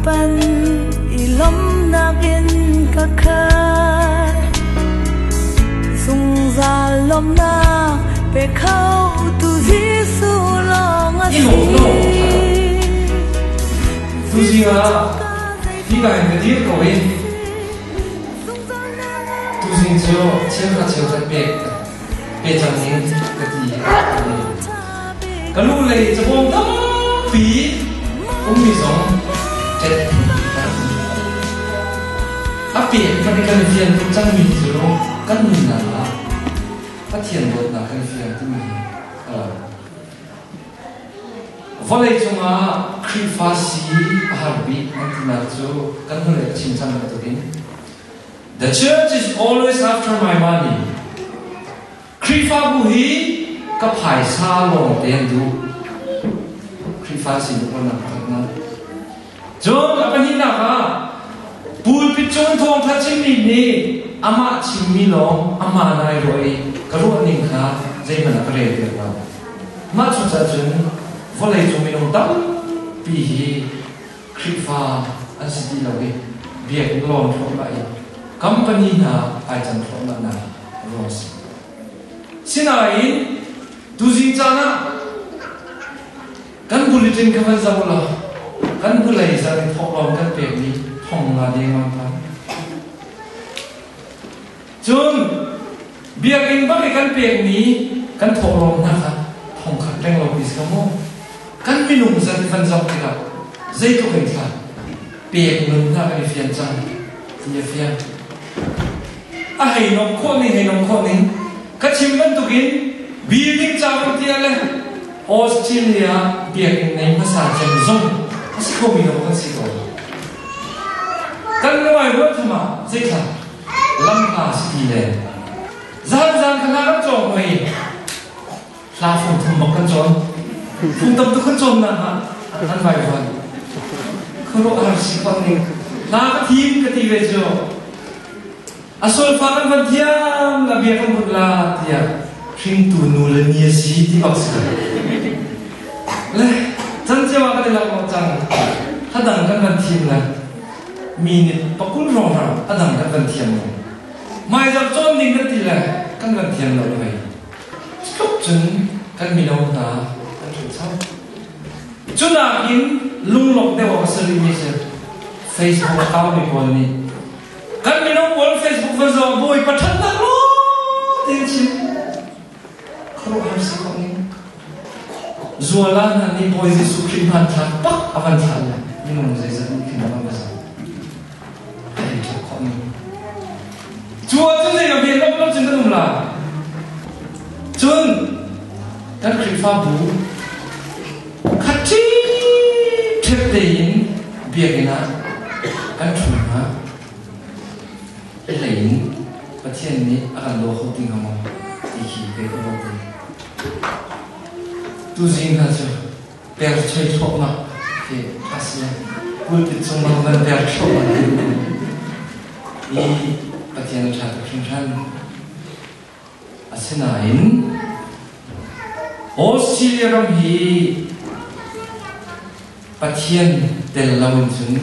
pan i lawmhnak in ka khat. Zungzal lawmhnak pe kho tu Jesuh lawng a si. Tuzing ah hika in ka dir ko i tuzing cu chiakha cheukhat pek pe cang ning ka ti. Ka lu lei cabawm tampi ummi zong ṭet a pek kan i kan i fian tuk cangmi cu kan nunnak ah Pathian dawtnak kan fiang timi hi a lang. Vawlei cungah Khrihfa si a har bik an tinak cu kan hnulei ka chim cang bantukin The church is always after my money. Khrihfabu hi ka phaisa lawng te an duh. Khrihfa si duh nak pakhatnak. Cun a pahnihnak ah pulpit cung thawngṭha chimmi nih amah chimmi lawng amah nai ruah i ka ruah ning kha zeihmanh a ka rel piak lo. Mah cucaah cun vawlei cung minung tampi hi Khrihfa an si ti lo i biakinn lawn thluahmah i company hna ai can thluahmah nak ruang si. Sinain tuzing caan ah kan bulletin kha van zoh law kan hnulei zan i thawhlawm kan pekmi thong nga dengmang phan. Cun biakinn bak i kan pekmi kan thawhlawm hna kha thong khat reng lo pi si ko mu. Kan minung zat i van zoh tikah zeitluk in thla pek nun hna kan i fian cang ti a fiang. A hei nom khawh ning hei nom khawh ning ka chim bantukin building ca kan tia le Australia biakinn nei hmasa cem zong a si khomi lo kan si ko. Kan nuai ruat thama zeithla lam hna si ti le zan zan kha hla kan cawng hoi hla fung thum bak kan cawn fung tam tuk kan cawn na ha an vai vuan khuaruahhar si ko ning hla ka thim ka ti ve cu a solfa kan van thiam la bia kan vun la tiah hringtu nu le ni a si ti bak si le chan cio ah kan i lak cang hadang kan van thim le mi nih pakul rawng a dang kan van thiam lo hmaizarh cawn ding kan ti le kan van thiam lo hoi tluk cun kan mino hna kan ṭhancho cunakin lunglawmh deuh awk a si rihmi cu Facebook a kaumi pawl nih kan mino pawl Facebook van zoh bawi pathatnak lo tiin chim khuaruahhar si khawh ning Zuala hna nih Bawi Jesuh Khrih hmanthlak pak a van thlah le minung zeizat nih khin a van va zoh. A hei ṭhat khawh ning. Cu ahcun zei lo bian lo cun kan um la. Cun kan Khrihfabu khat ṭhip tein biakinn ah kan ṭhu hna. Hlei in Pathian nih a kan daw kho ti hnga maw ti khi kei ka ruat i tuzing hna cu per choi thluahmah khi a si pulpit cung bang van per thluahmah i Pathian a ṭha tuk hringhran. Asinain Australia ram hi Pathian tel loin cun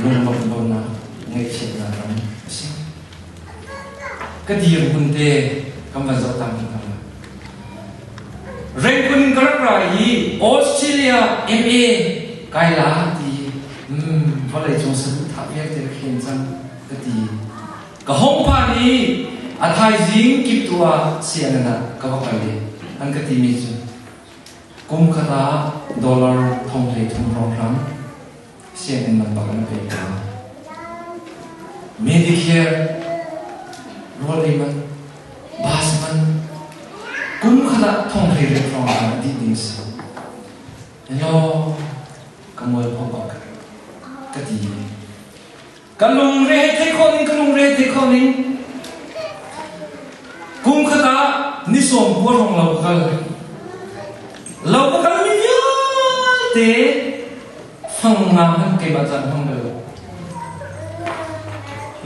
lunglawmh lonak ngaihchiatnak ram a si. Ka dirhmun te kan van zoh tam hna. Rangoon in ka rak ra i Australia MA kai la ti vawlei cung saduhthah vialte ka khen cang ka ti. Ka hong phan i a thaizing kiptu ah sianginn ah ka va kal i an ka timi cu kum khat ah dollar thong 33 hrawnghrang sianginn man bak an pek hna. Medicare rawl ei man, bus man, kum khat ah thong 18 hrawnghrang a dih ding si. Hello, ka mualpho bak ka ti. Ka lungre thei khawh ning, ka lungre thei khawh ning. Kum khat ah ni 90 hrawng lo ka kal. Lo ka kal mi vialte fang nga hmanh keimah caan hmang bal lo.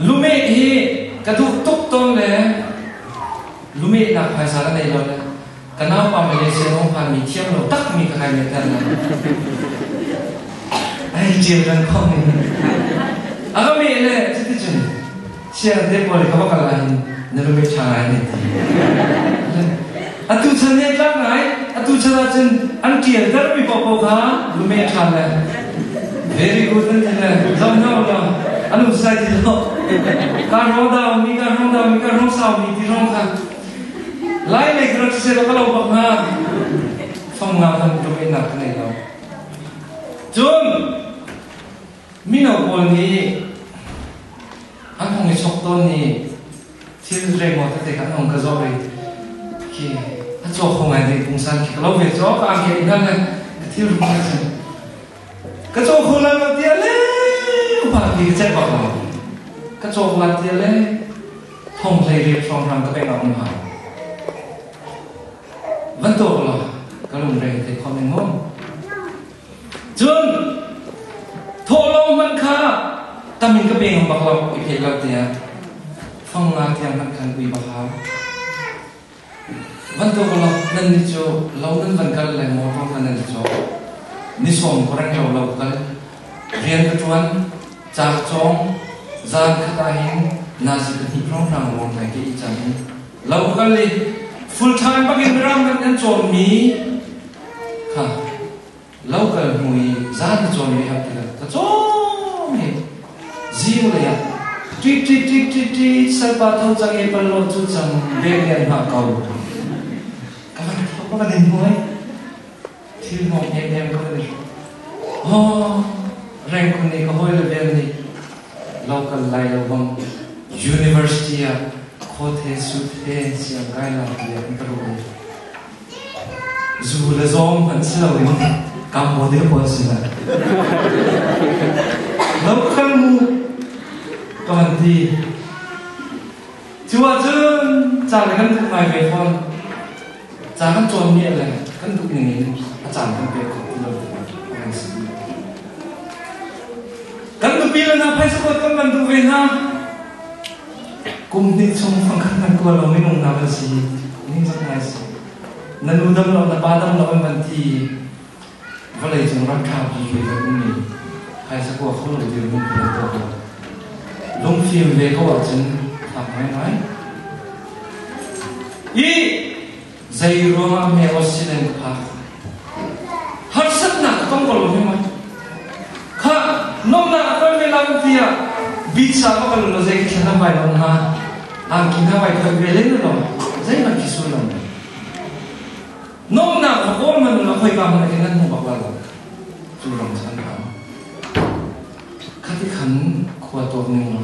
Lumeh hi ka duh tuk tawn le lumehnak phaisa ka nei lo le ka naupa Malaysia hong phan mi thiam lo tak mi ka kai me ter na. Ai ṭial kan khong in. A ka meh le cuticun siang te pawl ka va kal ahhin na lung ṭha ngai ne ti. Atu chan he tlak ngai, atu chan ahcun an ṭial termi paohpaoh kha lume ṭha le very good an ti le zoh hna ulaw an um sai ti lo. Ka rong dau mi, ka rong dau mi, ka rong sau mi ti rong kha Lai lei ka rak siseh law ka lo bak hnga. Fang nga kan tum nak ka nei lo. Cun mino pawl nih an hong i chok tawn i thil zeimaw tete kan hong ka zawh i khi a caw kho ngai ding pungsan khi ka lo ve caw ka angke in le ka thil rum ka cun ka caw kho lai lo tia le upa ki ka cek bak lo ka caw la tia le thong hlei riat hrawng hram ka pek um ha van tuak law ka lungre te kho ning mu Cun thawhlawm hmanh kha tam in ka pe ngam bak lo i pheh lo tiah fang nga tiang hmanh khan ui bak hau. Van tuak law nan nih cu lo nan van kal le motor hna nan i cawk. Ni sawm ko reng lo lo kal. Rian ka ṭuan, ca ka cawng, zan khat ah hin nazi pahnih hrawnghrang rawn kai ke i cang in lo ka kal i full time bak in Mirang nan kan cawnmi kha lo kal hnu i zan na cawn ve hap ti lo ka cawm hi zing lei ah ṭit ṭit ṭit ṭit ṭit salpa tho cang e pal lo cu cang bek lian hma ko ka van tho ka van in hmuai thil hmawng em em ka van i oh reng kun nih ka hawi le vel nih local lai lo bang university ah khawt he sut he siang kai la tiah an ka ruah. Zu le zawng hmanh si loin Cambodia pawl sinah local mu ka van ti. Cu ahcun ca le kan duh ngai ve fawn. Ca kan cawnmi le kan duh ning in a caan kan pek khawh ti lo tikah a kan si dih. Kan nupi le hna phaisa kuat kan van duh ve hna. Kum hnih chung fangkhat hmanh kua lo minung hna kan si. Ningzak ngai si. Na nu dam lo, na pa dam lo an van ti. Vawlei cung ram ṭha bi ve kan um i phaisa kua kho lo dirhmun kan tuah ko. Lungfim ve ko ahcun fak ngaingai. I zei ruangah hme Australian ka phak? Harsatnak ka tong ko lo hme ma? Kha nomnak a kal ve lai tiah beach ah va kal lo zei khi thlan vai lo hnga angki hna vai thoi ve len lo zeihmanh khi sullam lo nomnak va kawl man lo khoi ka man nan hmu bak la lo cu ram chan ka khati khan khua tawk ning lo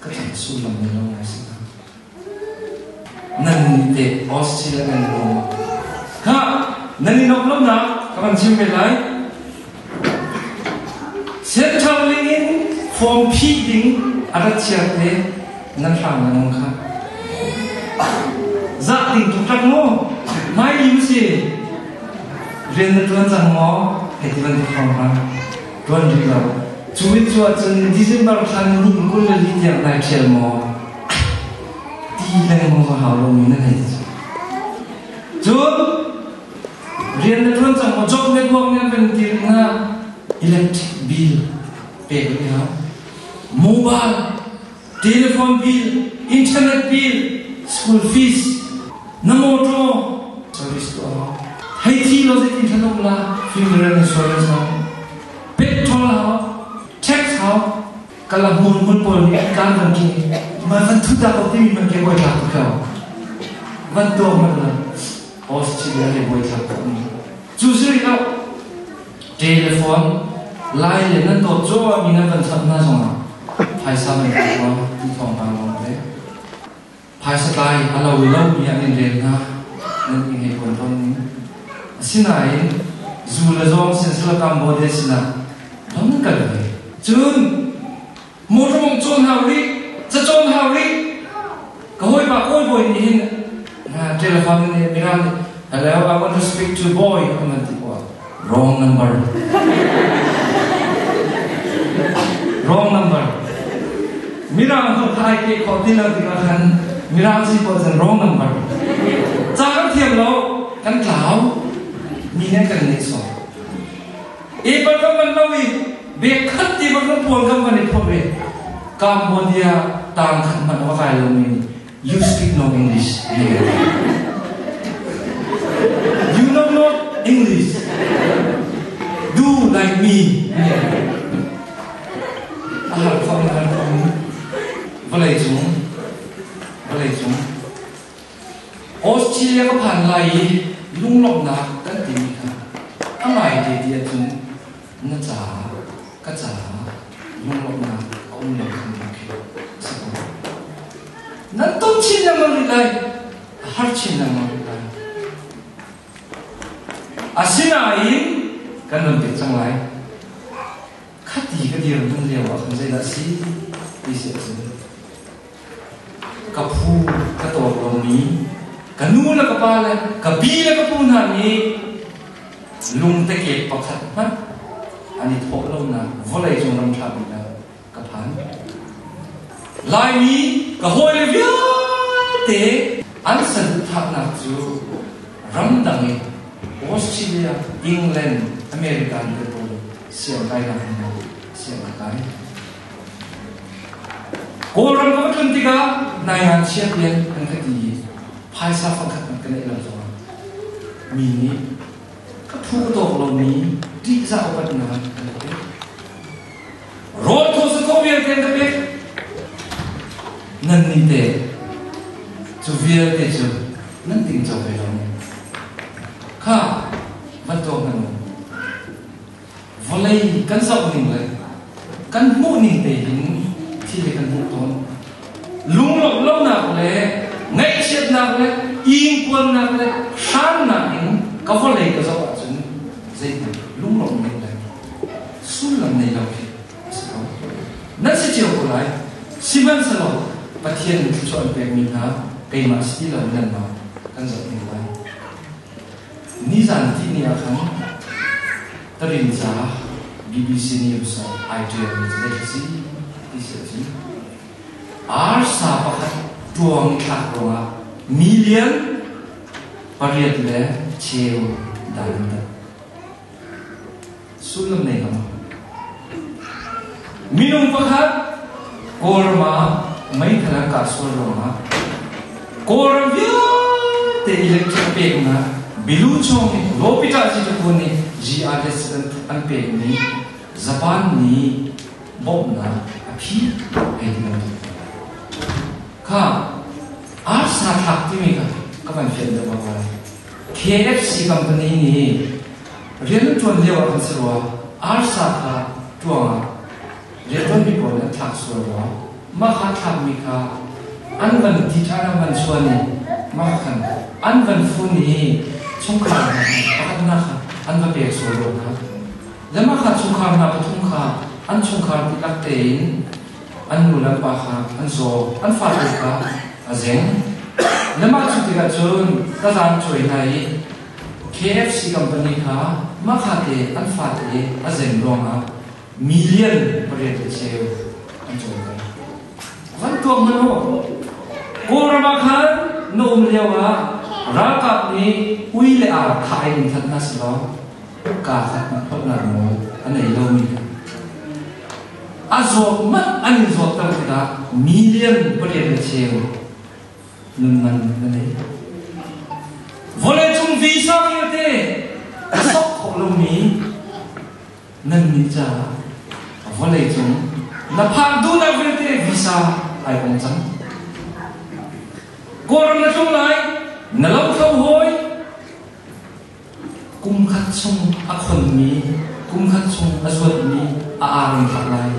ka chan sullam ni lo ngai si Nan nih teh Australia nan i nuam maw? Khah, nan i nuamh lonak ka van chim ve lai. Centralink in form phih ding a rat chiar te nan hram lengmang kha. Zah ding tuk maw? Mai lim si. Rian na ṭuan cang maw? Hei ti bantuk hrawng ṭuan rih lo. Cu in cu ahcun December thla ni 24 tiang nai ṭhial maw? Ti lengmang va hau lomi na nei cu. Cun rian na ṭuan cang maw? Job network nih an van ti rih hna. Electric bill pek rih hau. Mobile, telephone bill, internet bill, school fees, na motor service tuah hau. Hei thi lo zeitin thlan um la? Funeral insurance hau. Petrol hau. Tax hau. Kala hmun hmun pawl nih an kaan van ki ma van thut dah ko timi man ke boi thlak tuk lo van tuang man la Australia le boi thlak tuk ni cu si rih lo telephone lai le nan dawt cho mi nan van chap na zong ah phaisa man ko ti thong pang long te phaisa tlai a lo lo mi an in rel hna nan i ngei kon ton ning asinain zu le zawng sin sila Cambodia sinah don kal ve cun motor mong cawn hau rih ca cawn hau rih ka hawipa kawi bawi nih hin na telephone nih mirang nih hello I want to speak to boy an ti ko wrong number wrong number mirang ho thai ke kho ti lo tikah khan mirang si ko cun wrong number ca kan thiam lo kan tlau mi nih kan nih sawh April kan man lo i Bek khat ti bak kan puan kan van i phorh i Cambodia tang khat hmanh a va kai lomi nih you speak no English. You know not English. Do like me. A har khom a har khom vawlei cung vawlei cung Australia ka phan lai i lunglawmhnak kan timi kha a ngai te ti ahcun na caah ka caah lunglawmhnak a um lo khan khi si ko. Nan tum chin lengmang rih lai, a har chin lengmang rih lai. Asinain kan non pek cang lai. Khati ka dir dun lio ah khan zeidah si ti si ahcun ka phu ka tawk lomi ka nu le ka pa le ka pi le ka pu hna nih lungtekep pakhat hmanh an i thawh lonak vawlei cung ram ṭha bik ah ka phan. Laimi ka hawile vialte an saduhthahnak cu ramdang in Australia, England, America te pawl siang kainak in siang ka kai. Kawlram ka va tlun tikah nai ngan chiat lian an ka ti i phaisa fangkhat hmanh ka neih lo zongah mi nih ka phu ka tawk lomi ṭihzah upatnak an ka pek. Rawl thaw sa vialte an ka pek. Nan nih te cu vialte cu nan tingco ve lo. Kha van tuak hmanh u. Vawlei kan zoh ning le kan hmuh ning te hin thil hi kan hmuh tawn. Lunglawmh lonak le ngaihchiatnak le ingpuannak le hrannak in ka vawlei ka zoh ahcun zeihmanh lunglawmh ning le sullam nei lo khi a si ko. Nan si cio ko lai. Sihmanhsehlaw Pathian nih thluachuah an pekmi hna keimah si ti lo nanmah kan zoh ning lai. Nizan tihni ah khan tarinca BBC News ah ai ṭialmi cu zei si ti si ahcun arsa pakhat ṭuang thlak ruangah million 8.5 dan an tat. Sullam nei lo. Minung pakhat Kawlram ah meithal an kah sual ruangah Kawlram vialte electric peknak bilu chung nih Lopita Zitukun nih GRS an pekmi Japan nih bawmhnak a phi hei ti bantuk. Kha arsa thlak timi kha ka van fian deuh lai. KFC company nih rian ṭuan lio ah kan si rua arsa kha ṭuang ah rianṭuanmi pawl nih an thlak sual rua mah kha thlakmi kha an van ti ṭhan an van chuan i mah khan an van fun i chungkhar hna pakhatnak kha an va pek sual rua hna le mah kha chungkhar hna pathum kha an chungkhar dihlak tein an nu le an pa kha an zaw an fate kha a zeng le mah cu tikah cun ka zan cuai hna i KFC company kha mah kha te an fate a zeng ruangah million 8.5 an cawn Van tuak hmanh u. Kawlram ah khan na um lio ah ralkap nih ui le ar thah in that hna selaw ka khat phawtnak nawl a nei lomi kha a zawt manh an in zawtter tikah million 8.5 nun man na nei. Vawleicung visa vialte a sok khawh lomi nannih caah vawleicung na phak duhnak vialte visa ai ong cang. Kawlram na tlung lai, na lo thlo hawi, kum khat chung a khonmi, kum khat chung a zuatmi a ar in thlah lai.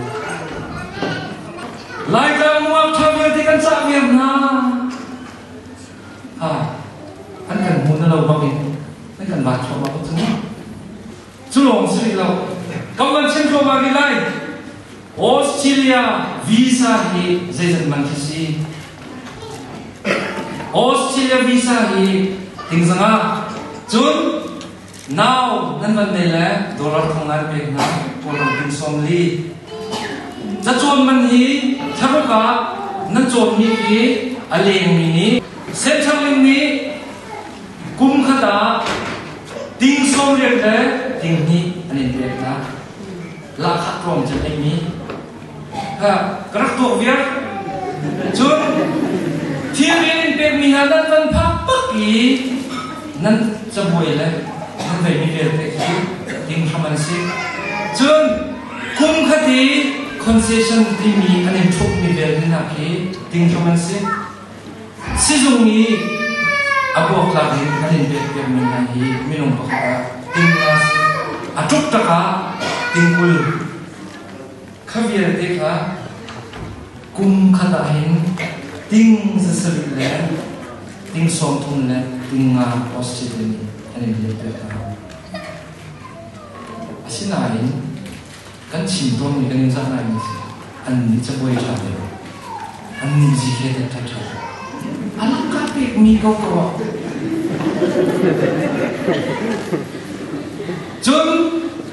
Laitlang nuam ṭha vialte kan cah viar hna. Ha, an kan hmu na lo bak in an kan vaat thluahmah ko cu. Cu lawng si rih lo. Kan van chim thluahmah rih lai. Australia visa hi zeizat man khi si? Australia visa hi tingzanga cun nau nan van nei le dollar thong ngai pek hna kawlram ting 40. Cacawn man hi thlaruk ah nan cawnmi khi a lengmi nih Centralink nih kum khat ah ting 80 le ting hnih an in pek hna. Lahkhah tlawm cem eimi. Ha, ka rak tuak viar. Cun thil rian in pekmi hna nan van phak bak i nan cabuai le nan veimi vialte khi ding hram an si. Cun kum khat i concession timi an in ṭhumhmi vialte hna khi ding hram an si. Sizung i a buaktlak in an in pekpiakmi hna hi minung pakhat ah ting nga si. A ṭukṭak ah tingkul. Kha vialte kha kum khat ah hin ting 7 le ting 30 le ting nga Australia nih an in pekpiak hna. Asinain kan chim tawnmi kan in zah ngaimi si an nih cabuai ṭha deuh an nih zi he ṭha ṭha a laka pekmi ko ko ah cun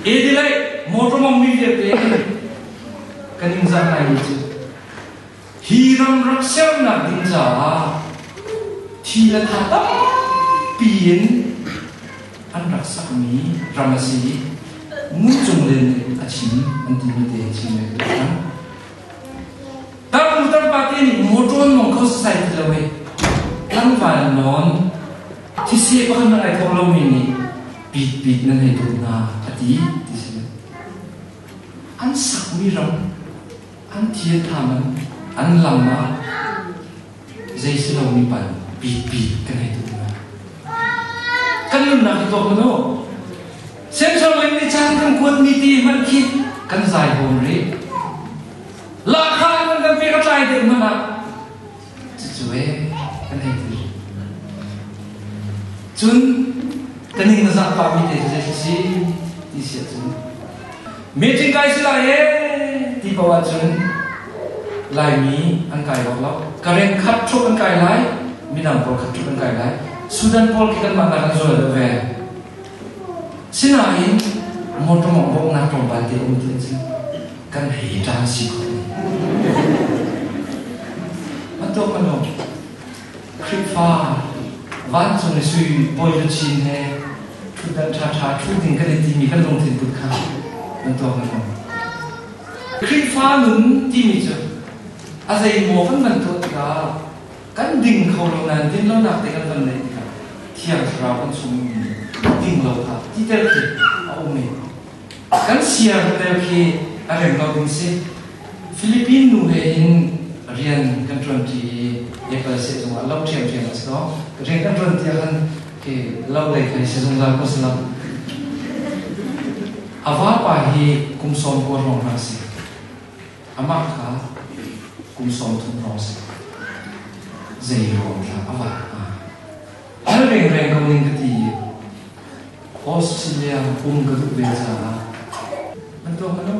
Adelaide motor mong mi vialte kan in zah ngaimi cu hi ram rak sernak ding caah thi le tha tampi in an rak sakmi ram a si i Nguncung Len nih a chim an timi te chim le ka cang. Tarnu tarpa te nih motor mong kho sai ti lo i tlangval nawn thise pakhat na ai thawk lomi nih pit pit nan hei duh hna a ti ti si. An sakmi ram an thil tha man an lam ah zei si lomi pan pit kan hei tuah hna. Kan nunnak hi tuak manu. Central Link nih caan kan kuatmi ti hmanh khi kan zai hom rih. Lahkhah kan kan pek a tlai deuh hmanh ah cucu e kan hei ti. Cun kan ning na zah pahmi te cu zei si ti si ahcun meeting kai si lai e ti paoh ahcun Laimi an kai bak lo. Karen khat ṭhup an kai lai, midang pawl khat ṭhup an kai lai. Sudan pawl khi kanmah nak an zual deuh ve. Sinain motor mawngh bawmhnak tlawmpal te um ti cu kan hei ṭang si khawh. Bantuk mano Khrihfa vancung i sui bawi luchin he ṭhutdan ṭhaṭha ṭhu ding kan i timi kan lungthin put kha bantuk mano. Khrihfa nun timi cu a zeimaw kan van tuah tikah kan ding kho lo nain din lonak te kan van neih tikah Thiang Thlarau kan chung ding lo kha ti tel khi a um i kan siar tel khi a rem lo ding si. Philippine nu he hin rian kan ṭuan ṭi i Nepal sehzung ah lo ṭhiamṭhiam a si lo. Rian kan ṭuan tiah khan khi lo lei kha si zungzal ko si lo. A vapa hi kum 19 hrawng hna a si. Amah kha kum 30 hrawng a si. Zei ruang dah a vat hnga? Hal rengreng ko ning ka ti i Australia um ka duh ve caah an tuah hnga lo.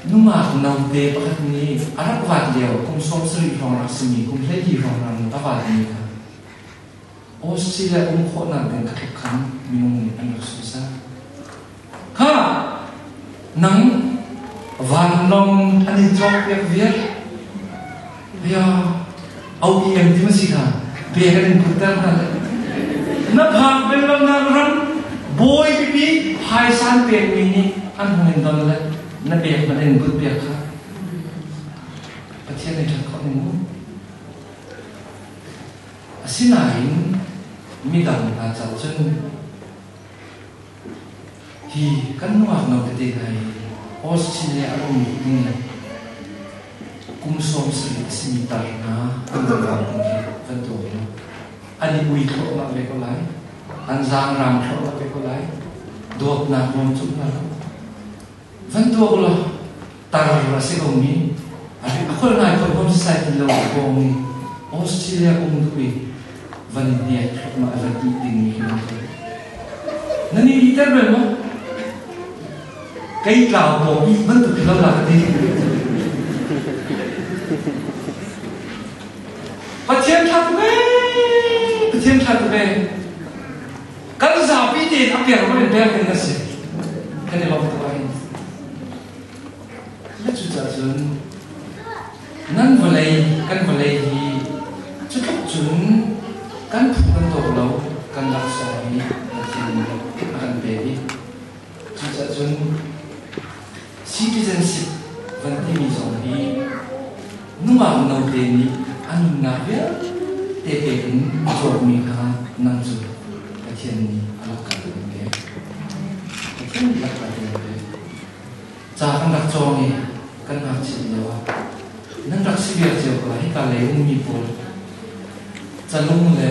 Nungak note pakhat nih a rak vat lio kum 70 hrawng rak simi kum 14 hrawng rak a vatmi kha Australia um khawhnak ding ka tluk khan minung nih an rak sunsak. Kha nang vanlawng an in cawkpiak viar. Ya OEM ti ma si kha pe kan in putter hna le. Na phak bel lo nak ram bawi pipi phaisan pekmi nih an hung in don le na pek man in put piak kha. Pathian nih ṭhat khawh ning mu. Asinain midang hna ca cun hi kan nungak no tete hna hi Australia a um ding le kum 70 a simi tar hna an ral ding khi kan tuak lo. An i ui thluahmah ve ko lai. An zaangraang thluahmah ve ko lai. Dawtnak ruang cu hna lo. Van tuak law tar a si komi a khol ngai khol hom society lo kong i Australia um duh i van hniak thlukmah a van ih dingmi khi nan thei. Nan i iter bel maw? Kei tlau paw ih bantuk khi lo la ka ti. Pathian ṭha tuk ee, Pathian ṭha tuk ee. Kan zapi tein a per in per ding a si. Kan i lawm tuk ahhin. Na cucaah cun nan vawlei kan vawlei hi cu tluk cun kan phu kan dawt lo kan laksawng hi Pathian nih a kan pek i cucaah cun Citizenship van timi zong hi nungak note nih a nunnak vialte pek in a cawkmi kha nang cu Pathian nih a lakka te an pek. Pathian nih lakka te an pek. Ca kan rak cawng i kan ngakchiat lio ah nan rak si viar cio ko lai hika lei ummi pawl calung le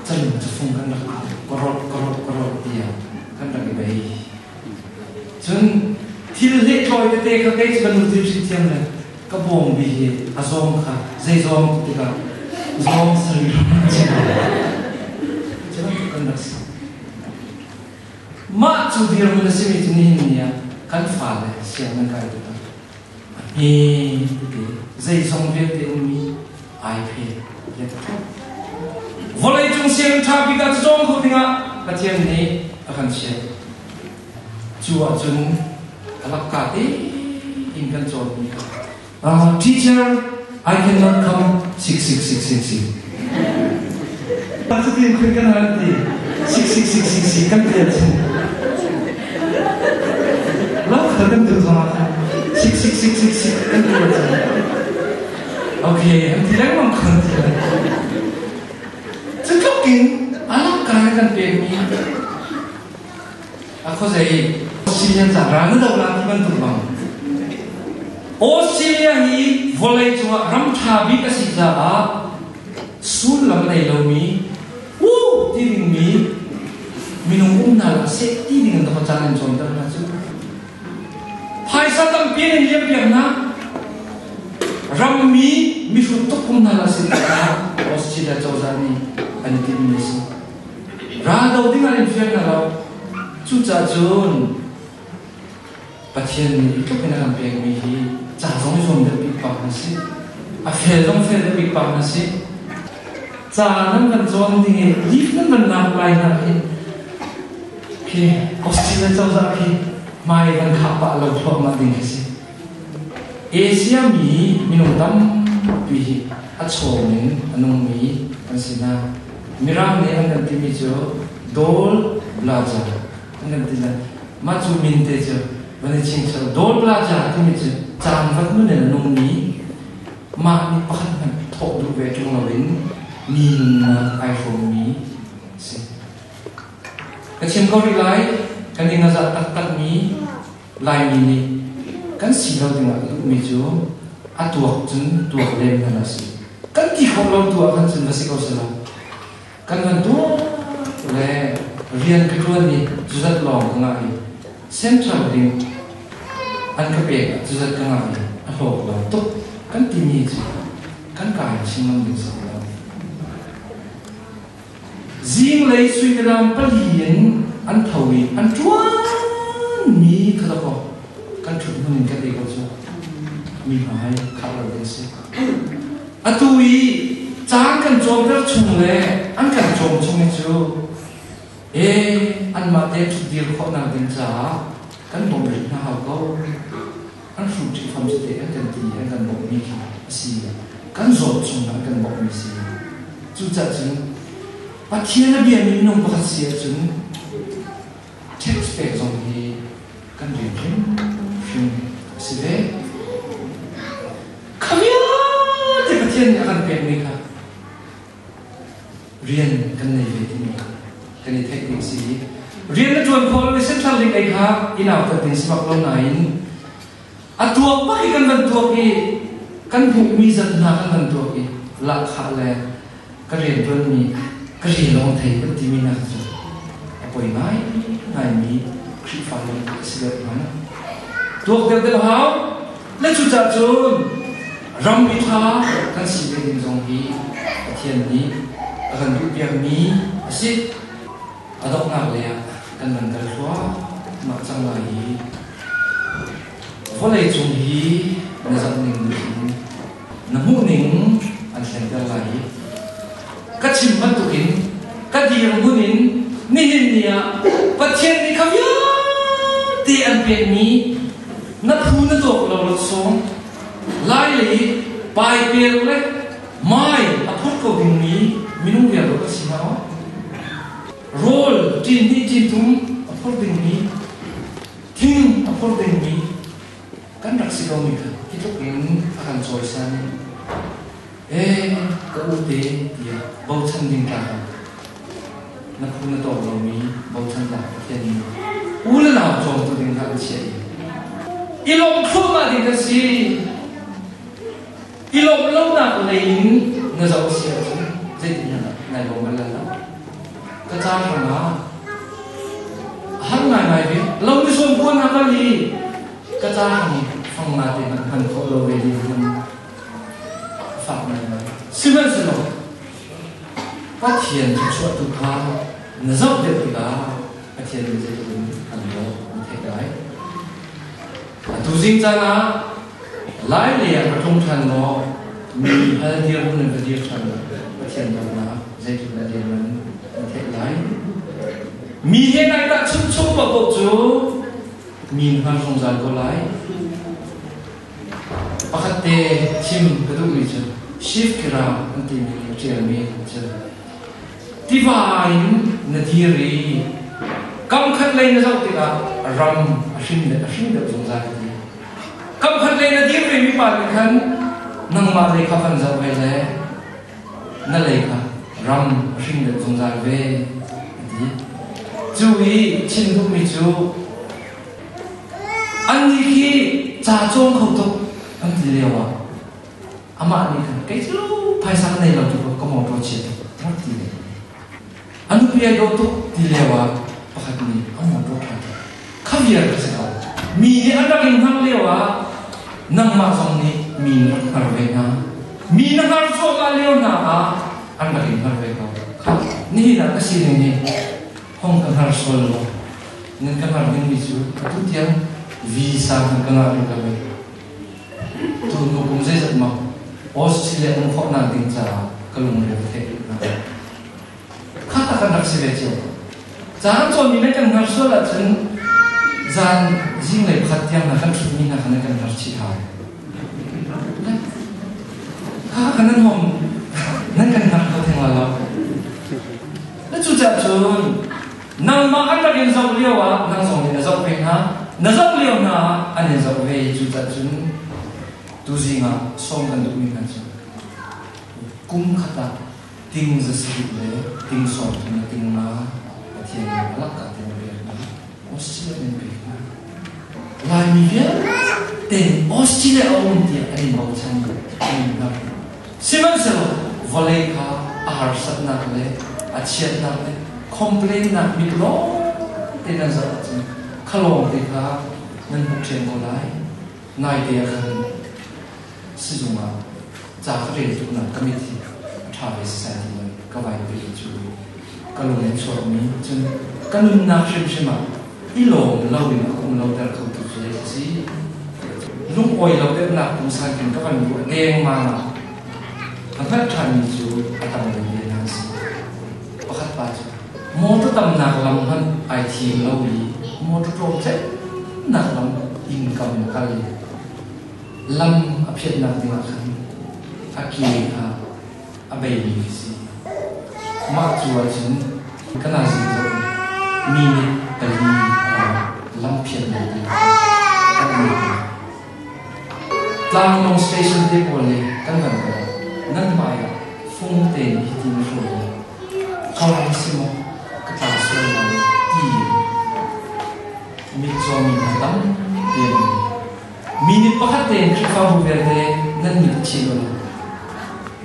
calung cafung kan rak korot korot korot tiah kan rak i bei. Cun thil hlehtloi tete kha kei cu ka nu thil hrin thiam le ka bawngbi hi a zawng kha zei zawng ti tikah zawng sari cu bantuk kan rak si. Mah cu dirhmun a simi cu nihin ni ah kan fale siang nan kai tikah a hme tete zeizong vialte ummi ai phe laptop vawlei cung sianginn ṭha bik ah cawng kho dingah Pathian nih a kan chiah. Cu ahcun a lakka tein kan cawnmi kha Teacher, I cannot come 66666. Cutin khun kan hal ti 66666 kan ti ahcun lo khal kan tu zong ah khan 66666 kan ti ahcun Okay, an ti lengmang khun ti. Cu tluk in a lakka kan pekmi a khuazei Australia ca ra na do la ti bantuk bang Australia hi vawlei cungah ram ṭha bik a si caah sullam nei lomi u ti dingmi minung um hna lo seh ti ding in ka caan an cawnter hna cu Phaisa tampi an in liampiak hna. Rammi mihrut tuk um hna la sin caah Australia cozah nih an i timhmi a si. Raldo ding an in fial hna lo. Cucaah cun Pathian nih tluk in a kan pekmi hi ca zong i zuam deuh bik pa na si. A fel zong fel deuh bik pa na si. Ca nan kan cawn ding i leave nan van lak lai hna hin Khi Australia cozah khi hmai kan khak pah lo thluahmah ding khi si. Asia mi minung tampi hi a chawm in a nungmi an si hna. Mirang nih an kan timi cu Dole Plaza an kan ti lai. Mah cu min te cu van i chingchel Dole Plaza timi cu caangvat nun in a nungmi mah nih pakhat hmanh thawh duh ve ṭung loin mi nunnak ai hrawmmi si. Ka chim ko rih lai, kan i ngazah taktakmi Laimi nih kan si lo dingah ka duhmi cu a tuak cun tuak lem hna si. Kan ti khawh lo tu ah khan cun va si ko selaw kan van tuak le rian ka ṭuan i cuzat lawng ka ngah i central ding an ka pek ah cuzat ka ngah i a hlawk lo tuk kan timi cu kan kai chin ngam ding si lo. Zinglei suimilam pali in an tho i an ṭuanmi kha dawkaw kan ṭhut hmun in kan ei ko cu mi hmai khah lo ding si. Atu i caan kan cawmter chung le an kan cawm chung hi cu e anmah te ṭhutdir khawhnak ding caah kan bawmh rih hna hau ko. An hruh ṭih fam si te an kan ti an kan bawmhmi khi a si. Kan zawt chung an kan bawmhmi si. Cucaah cun Pathian a biami minung pakhat si ahcun tax pek zong hi kan rian hrimhrim a si ve. Kha vialte Pathian nih a kan pekmi kha rian kan nei ve timi kan i theih ding si. Rian na ṭuan khawh lo i central link ei kha i nautat ding si bak lo nain a tuak bak i kan van tuak i kan hmuhmi zat hna kan van tuak i lahkhah le ka rianṭuanmi ka rian lawng thei kan timi nak cu a poi ngai ngaimi Khrihfa lung a si deuh hnga. Tuak deuh deuh hau le cucaah cun rammi ṭha kan si ve ding zong hi Pathian nih a kan duhpiakmi a si. A donghnak lei ah kan van kal thluahmah cang lai i vawlei cung hi na zoh ning in na hmuh ning an thlenter lai i ka chim bantukin ka dirhmun in nihin ni ah Pathian nih kha vialte an pekmi na phu na tawk lo laksawng lai lei paipel le mai a phur ko dingmi minung vial ka si hna rawl ṭin hnih ṭin thum a phur dingmi thing a phur dingmi. Kan rak si ko mi kha hi tluk in a kan cawisan i ee ka u te tiah bochan ding tlak ah na phu na tawk lomi bochan tlak Pathian nih u le nau cawmtu ding kha an chiah i i lawmh thluahmah ding kan si. I lawmh lonak lei in na zoh si ahcun zeitin nai lawm bal lai lo. Ka ca hrangah a har ngaingai ve. Lo ni sawm kuan ha kal i ka ca hrang fang nga te hmanh hman khawh lo ve ding hman a fak ngaingai. Sihmanhsehlaw Pathian thluachuah tu kha na zoh deuh tikah Pathian nih zeitluk in an dawt na theih lai. Atu zing caan ah Lai lei ah ka tlung ṭhan maw mi hal dirhmun in ka dir ṭhan Pathian dawtnak zeitluk na dir man na theih lai. Mi he nai tahchunh chung paohpaoh cu mi na hngar zungzal ko lai. Pakhat te chim ka duhmi cu Shiv Kira an timi nih a ṭialmi cu tiva in na dir i kam khat lei na zoh tikah ram a hrin a hring deuh zungzal ti. Kam khat lei na dir ve mi pa nih khan nangmah lei kha van zoh ve le na lei kha ram a hring deuh zungzal ve a ti. Cu i chim duhmi cu annih khi ca cawng kho tuk an ti lio ah amah nih khan kei cu phaisa ka nei lo tuk ka motor chia tuk rak ti ve. A nupi ai dawh tuk ti lio ah pakhat nih a motor ṭha tuk kha vial ka si ko. Mi nih an rak in hngar lio ah nangmah zong nih mi na rak hngar ve hna. Mi na hngar cuahmah lio hna ah an rak in hngar ve ko. Kha nihin ah ka sining hi hong ka hngar sual law nan ka hngar dingmi cu atu tiang visa kan ka ngah rih lo i tu hnu kum zeizat maw Australia um khawhnak ding caah ka lungre ka theih rih hna. Kha tak kan rak si ve cio. Caan cawnmi le kan hngar sual ahcun zan zinglei pakhat tiang hna kan ṭhutmi hna kha nan kan hngar chih hau. Kha kan nan hom nan kan hngar kho theng lai lo. Na cucaah cun nangmah an rak in zoh lio ah nang zong nih na zoh ve hna. Na zoh lio hna ah an in zoh ve i cucaah cun tuzing ah sawm kan duhmi hna cu kum khat ah ting zasarih le ting 30 le ting nga Pathian nih a lakka te na pek hna. Australia nan pek hna. Laimi vialte Australia a um tiah an in bochan an in hngar. Sihmanhsehlaw vawlei kha a harsatnak le a chiatnak le complainnak mit lawng te nan zoh ahcun kha lawng te kha nan hmuh ṭhiam ko lai. Naite ah khan sizung ah ca ka rel tuknak ka mit hi a ṭha ve sisai ti lo ka vai pe cu ka lung in chuakmi cun ka nunnak hrimhrim ah i lawm lo in a um lo ter kho tu cu a si. Lungawi lo deuhnak pungsan khin ka van ruah dengmang ah ka hngalh ṭhanmi cu a tanglei ve hna a si. Pakhat pa cu motor tamnak lam hmanh ai thim lo i motor tlawm nak lam inn kam in a kal i lam a phiatnak dingah khan a ke kha a beimi khi si. Mah cu ahcun ka nazing zoh mi nih pali lam phiatnak ding kan nei. Tlanglawng station te pawl le kan van kal ah nan hmai ah fung te nih hitin a hruai lai. Thawng si maw ka tla sual lai ti mitcaw mi hna tampi an um. Minute pakhat tein Khrihfabu vialte nan mit a chi lo.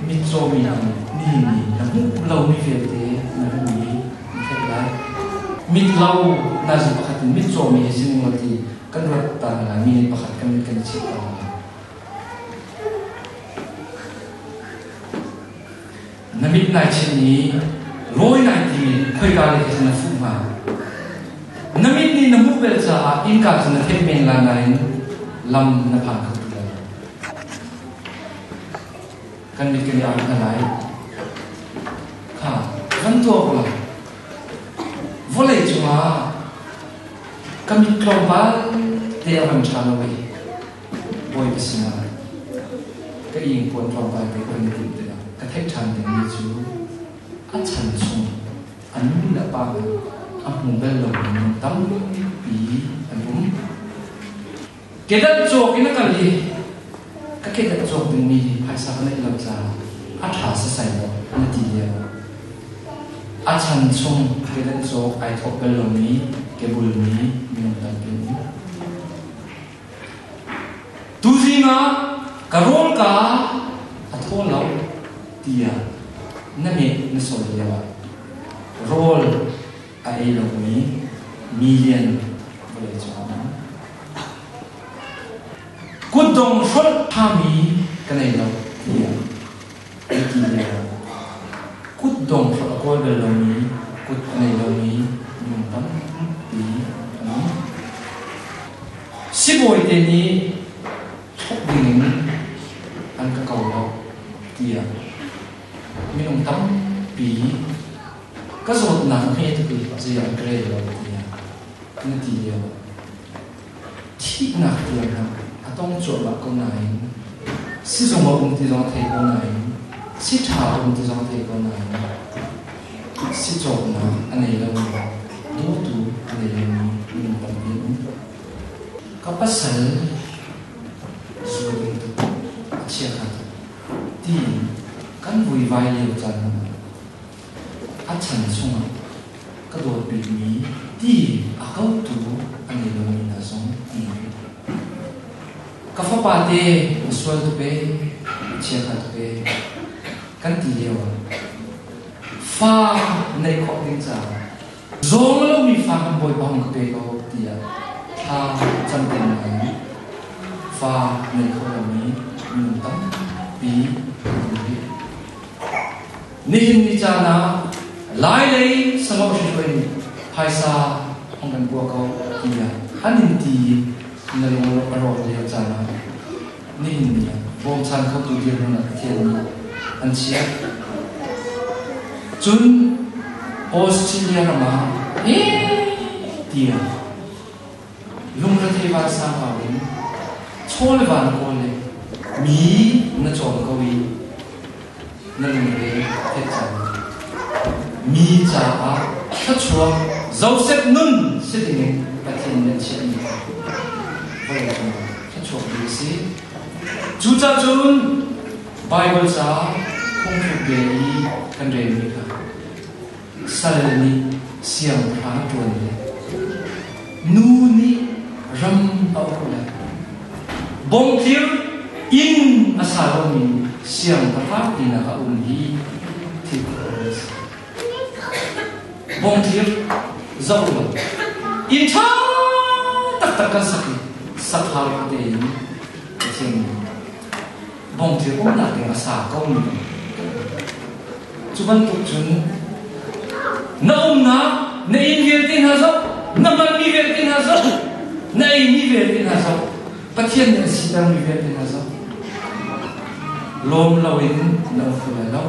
Mitcaw mi hna nih nihin ni na hmuh lomi vialte na hmuh i na theih lai. Mit lo nazi pakhat in mitcaw mi hi si ning law ti kan ruat ta hna lai. Minute pakhat kan mit kan i chit ta hna lai. Na mit nai chinh i rawi nai tim i khoika lei khi na fuh hnga. Na mit nih na hmuh bel caah innka cu na theih men lai nain lam na phan kho ti lai lo. Kan mit kan i ang hna lai. Kha, van tuah ko lai. Vawlei cungah ka mit tlawmpal te a van ṭha lo i Bawipa sinah ka ingpuan tlawmpal te kan i timh tikah ka theih ṭhan dingmi cu a chan chung a nu le a pa a hmu bal lomi minung tampi an um. Kedan cawk in a kal i ka kedan cawk dingmi hi phaisa ka neih lo caah a ṭha sasai lo na ti lio. A chan chung kedan cawk ai thawh bal lomi kebulmi minung tampi an um. Tuzing ah ka rawl ka a thaw lo tiah na neh na sawi lio ah rawl a ei lomi million vawlei cung ah um. Kutdong hrolh ṭhami ka nei lo tiah an ti lio. Kutdong hrolh a kawl bal lomi, kut a nei lomi minung tampi an um. Sibawi te nih thlop dingin an ka ko lo tiah minung tampi ka zawtnak hme tuk i zei an ka rel lo tiah na ti lio. Thihnak tiang hmanh a tong cuahmah ko nain sizung a um ti zong a thei ko nain si ṭha a um ti zong a thei ko nain si cawknak a nei lomi dawtu a nei lomi minung tampi an um. Ka pasal zual tuk a chiakha tuk tiin kan vuivai lio caan hmanh ah a chan chungah ka dawt bikmi ti a kotu a nei lomi hna zong an um rih. Ka fapa te na sual tuk ee, chiakha tuk ee, kan ti lio ah fa neih khawh ding caah zawng lomi fa kan Bawipa hung ka pe ko tiah thla cam peng nain fa nei kho lomi minung tampi an um rih. Nihin ni caan ah Lai lei sangau hruai nih phaisa hong kan kua ko tiah an in ti i na lung a rawk lio caan ah nihin ni ah bawmchan khotu dirhmun ah Pathian nih an chiah. Cun Australia ram ah tiah lungrethei vansang au in chaw le van kawl le mi na cawm ko i na lungre theih cang. Mi caah thluachuak Joseph nun si dingin Pathian nih a chiahmi kha vawlei cungah thluachuak mi a si. Cucaah cun Baibal ca phungthluk bia i kan relmi kha sal nih siangpahrang ṭuan le nu nih ram a uk le bongtlir inn a sa lomi siangpahrang tinak a um hi thil a si. Bongtlir zoh lo inn ṭha taktak kan sak i sakhar tein Pathian nih bongtlir umnak ding a sa ko mi Cu bantuk cun na umnak na inn vialte hna zoh, na hmanmi vialte hna zoh, na eimi vialte hna zoh, Pathian nih a sitermi vialte hna zoh. Lawm loin na um kho lai lo.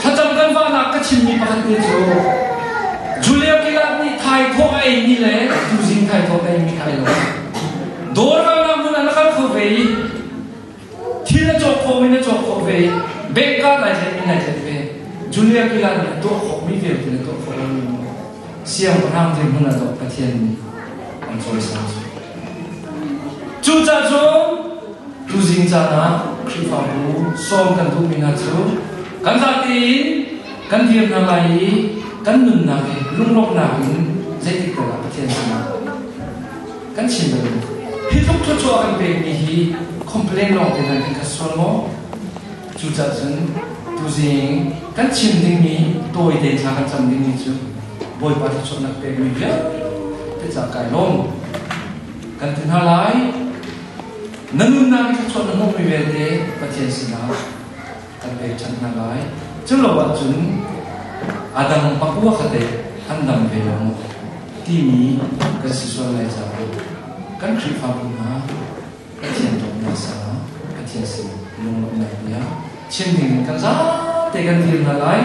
Thlacam kan vahnak ka chimmi pakhat te cu Julia Gillard nih thaithawh a eimi le tuzing thaithawh a eimi kha ai lo. Dawr kalnak hmun ah na kal kho ve i Thil a cawk khawh in a cawk khawh ve i bank card ai tlaih in ai tlaih ve. Julia Gillard nih a tuah khawhmi vialte na tuah khawh lomi maw? Siangpahrang dirhmun ah dawh Pathian nih an cawisan cu. Cucaah cun tuzing caan ah Khrihfabu sawm kan duhmi hna cu kan zate in kan dir hna lai i kan nunnak hi lunglawmhnak in zeitik tal ah Pathian sinah kan chim bal lo. Hi tluk thluachuah kan pekmi hi complain lawng te nan kan khat sual maw? Cucaah cun tuzing kan chim dingmi tawi te thla kan cam dingmi cu Bawipa thluachuahnak pekmi vialte ca kai lawm kan ti hna lai. Na nunnak i thluachuah na hmuhmi vialte Pathian sinah kan pekchanh hna lai. Cu lo ahcun a dang pakua kha teh an dam ve lo maw timi kan si sual lai caah kan Khrihfabu hna Pathian dawtnak sangah Pathian sin lunglawmhnak bia chim ding kan zate kan dir hna lai.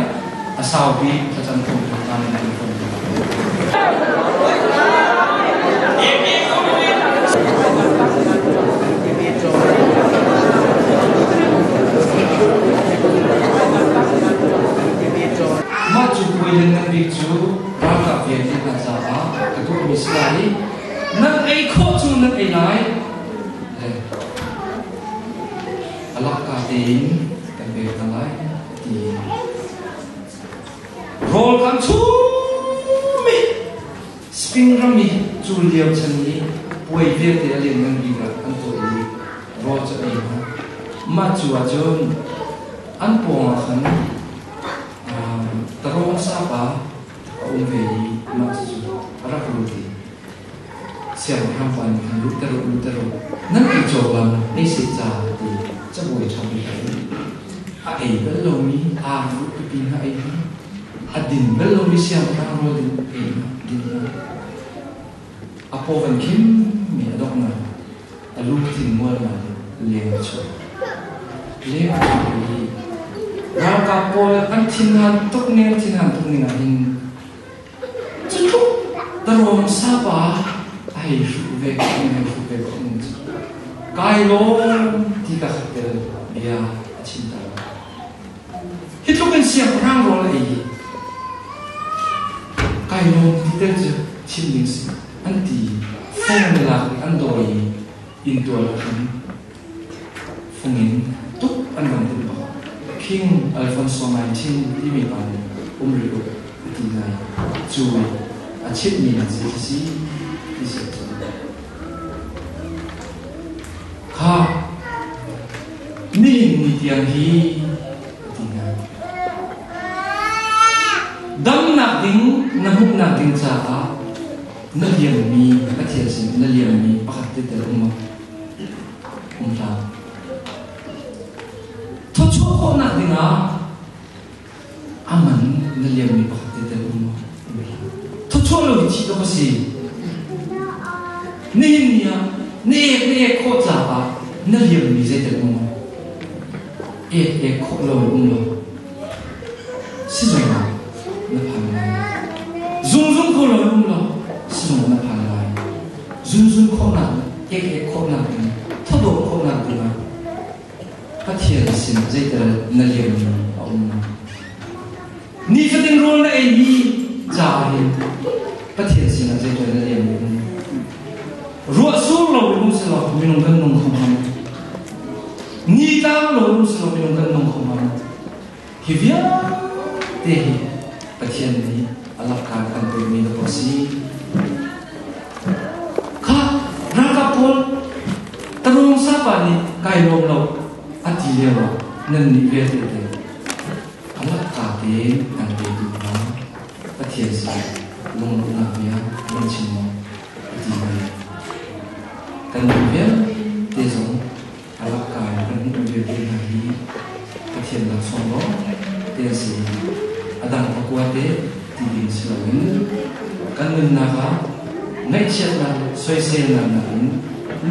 A saupi thlacam thawng hna nan kan fawn. Mah cu puai lianngan bik cu ralkap vialte hna caah ka tuahmi si lai i nan ei khawh chung chum nan ei lai. Le a lakka tein kan pek hna lai ti. Rawl kan chum i Spain ram i cu lio chan i puai vialte a lianngan bik ah an tuah i rawl cu ei hna. Mah cu ahcun an pawng ah khan tarawng sapa a um ve i mah cucu a rak lut i siangpahrang pa nih khan lutter u, lutter u, nan ei cawk bang ei seh ca ti cabuai ṭha bik a ei. A ei bal lomi ar ruh pipi hna ei hna, a din bal lomi siangpahrang rawl din ei hna, din hna. A paw van khim mi a donghnak a lungthin mualmal in leng a chuak. Leng a chuak i ralkap pawl an thinhan tuk ning an thinhan tuk ning ah hin cutluk tarawng sapa a hei hruh ve ko ning hei hruh ve ko ning cu kai lawm ti ka khat tel bia a chim ta lo. Hi tluk in siangpahrang rawl a ei hi kai lawm ti tel cu chim ding si an ti fung na lak i an dawi i inntual ah khan fung in tuk an van timh bak. King Alfonso 19 timi pa nih um rih u a ti hna i cu a chimhmi hna cu a si ti si a cang. Kha nihin ni tiang hi a ti hna. Damnak ding na hmuhnak ding caah na liammi Pathian sin na liammi pakhat te tel um um hlah. Thawchuah khawhnak dingah a man na liammi pakhat te tel um hlah. Thawchuah lo hi thih dawh a si. Nihin ni ah na ek na ek khawh caah na liammi zeitel um ek ek khawh lo um lo. Sizung ah na phan lai. Zungzung kho lo um lo sizung na phan lai. Zunzun khawhnak, ek ek khawhnak in thawdawh khawhnak dingah Pathian sin zeitel na liammi a um. Nifatin rawl na eimi caah hin Pathian sinah zeitel na liammi um. Ruah sur lo in um selaw minung kan nung kho hnga Ni tlang lo um selaw minung kan nung kho hnga Hi vialte hi Pathian nih a lakka kan pekmi na a si. Kha ralkap pawl tarung sapa nih kai lawm lo a ti lio ah nan nih vialte te a lakka tein kan petu hna Pathian sin lunglawmhnak bia nan chim maw a ti hna. Kan nih vialte zong a lakka in kan hmuh vialte hna hi Pathian laksawng lawng te an si. A dang pakua te ti ding si loin kan nunnak ah ngaihchiatnak le soiselnak nakin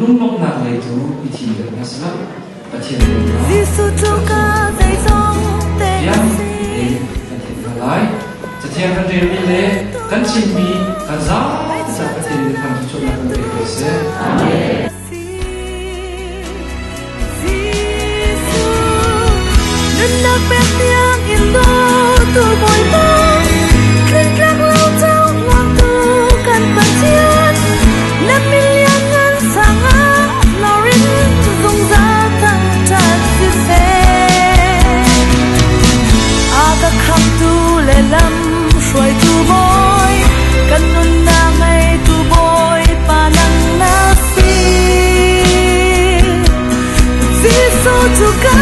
lunglawmhnak lei tu i thim deuh hna sehla Pathian dawtnak Jesuh cu ka zeizong te ka tiang si. tein kan theih hna lai. Cathiang kan relmi le kan chimmi kan zapi caah Pathian nih thang thluachuahnak kan pek ko seh. Amen. Nunnak pek tiang in dawtu Bawipa, tlingtlak lo cohlangtu kan Pathian, na min lianngan sangah lorin zungzal thangṭhat siseh. A ka khamtu le lam hruaitu Bawi, kan nunnak ngeitu Bawipa nang na si. Jesuh cu ka